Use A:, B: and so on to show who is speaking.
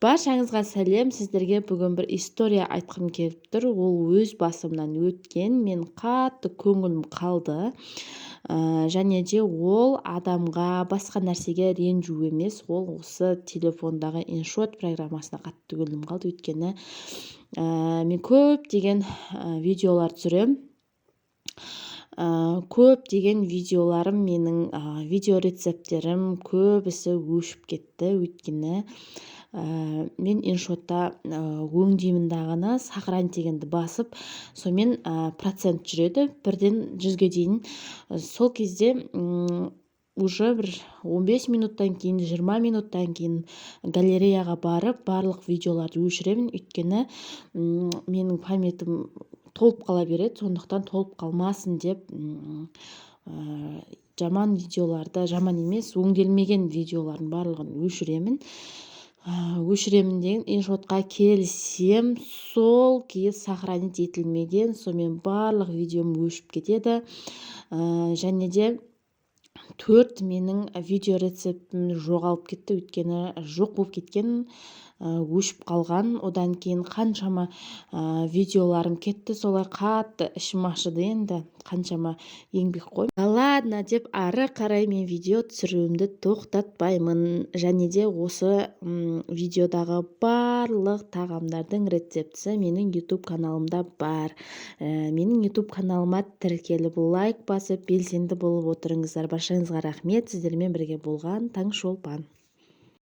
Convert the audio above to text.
A: Баршаңызға сәлем! Сіздерге бүгін бір история айтқым келіп тұр. Ол өз басымнан өткен. Мен қатты көңілім қалды. Және де ол адамға, басқа нәрсеге ренжу емес, ол осы телефондағы InShot программасына қатты көңілім қалды. Өйткені мен көптеген видеолар түсіремін. Көптеген видеоларым, менің видео рецепттерім көбісі өшіп кетті. Өйткені мен InShot та өңдеймін дағыны, «сохранить» дегенді басып, сонымен процент жүреді 1-ден 100-ге дейін. Сол кезде уже бір 15 минуттан кейін, 20 минуттан кейін галереяға барып, барлық видеоларды өшіремін. Өйткені менің память ім толып қала береді. Сондықтан толып қалмасын деп, жаман видеоларды, жаман емес, өңделмеген видеолардың барлығын өшіремін. Өшіремін деген, InShot қа келсем, сол күйі сохранить етілмеген. Сонымен барлық видеом өшіп кетеді. Және де төрт менің видео рецептім жоғалып кетті, өйткені жоқ болып кеткен, өшіп қалған. Одан кейін қаншама видеоларым кетті. Солай қатты ішім ашыды енді, қаншама еңбек қой. Ладно деп, ары қарай мен видео түсіруімді тоқтатпаймын. Және де осы видеодағы барлық тағамдардың рецептісі менің YouTube каналымда бар. Менің YouTube каналыма тіркеліп, лайк басып, белсенді болып отырыңыздар. Баршаңызға рахмет! Сіздермен бірге болған Таңшолпан.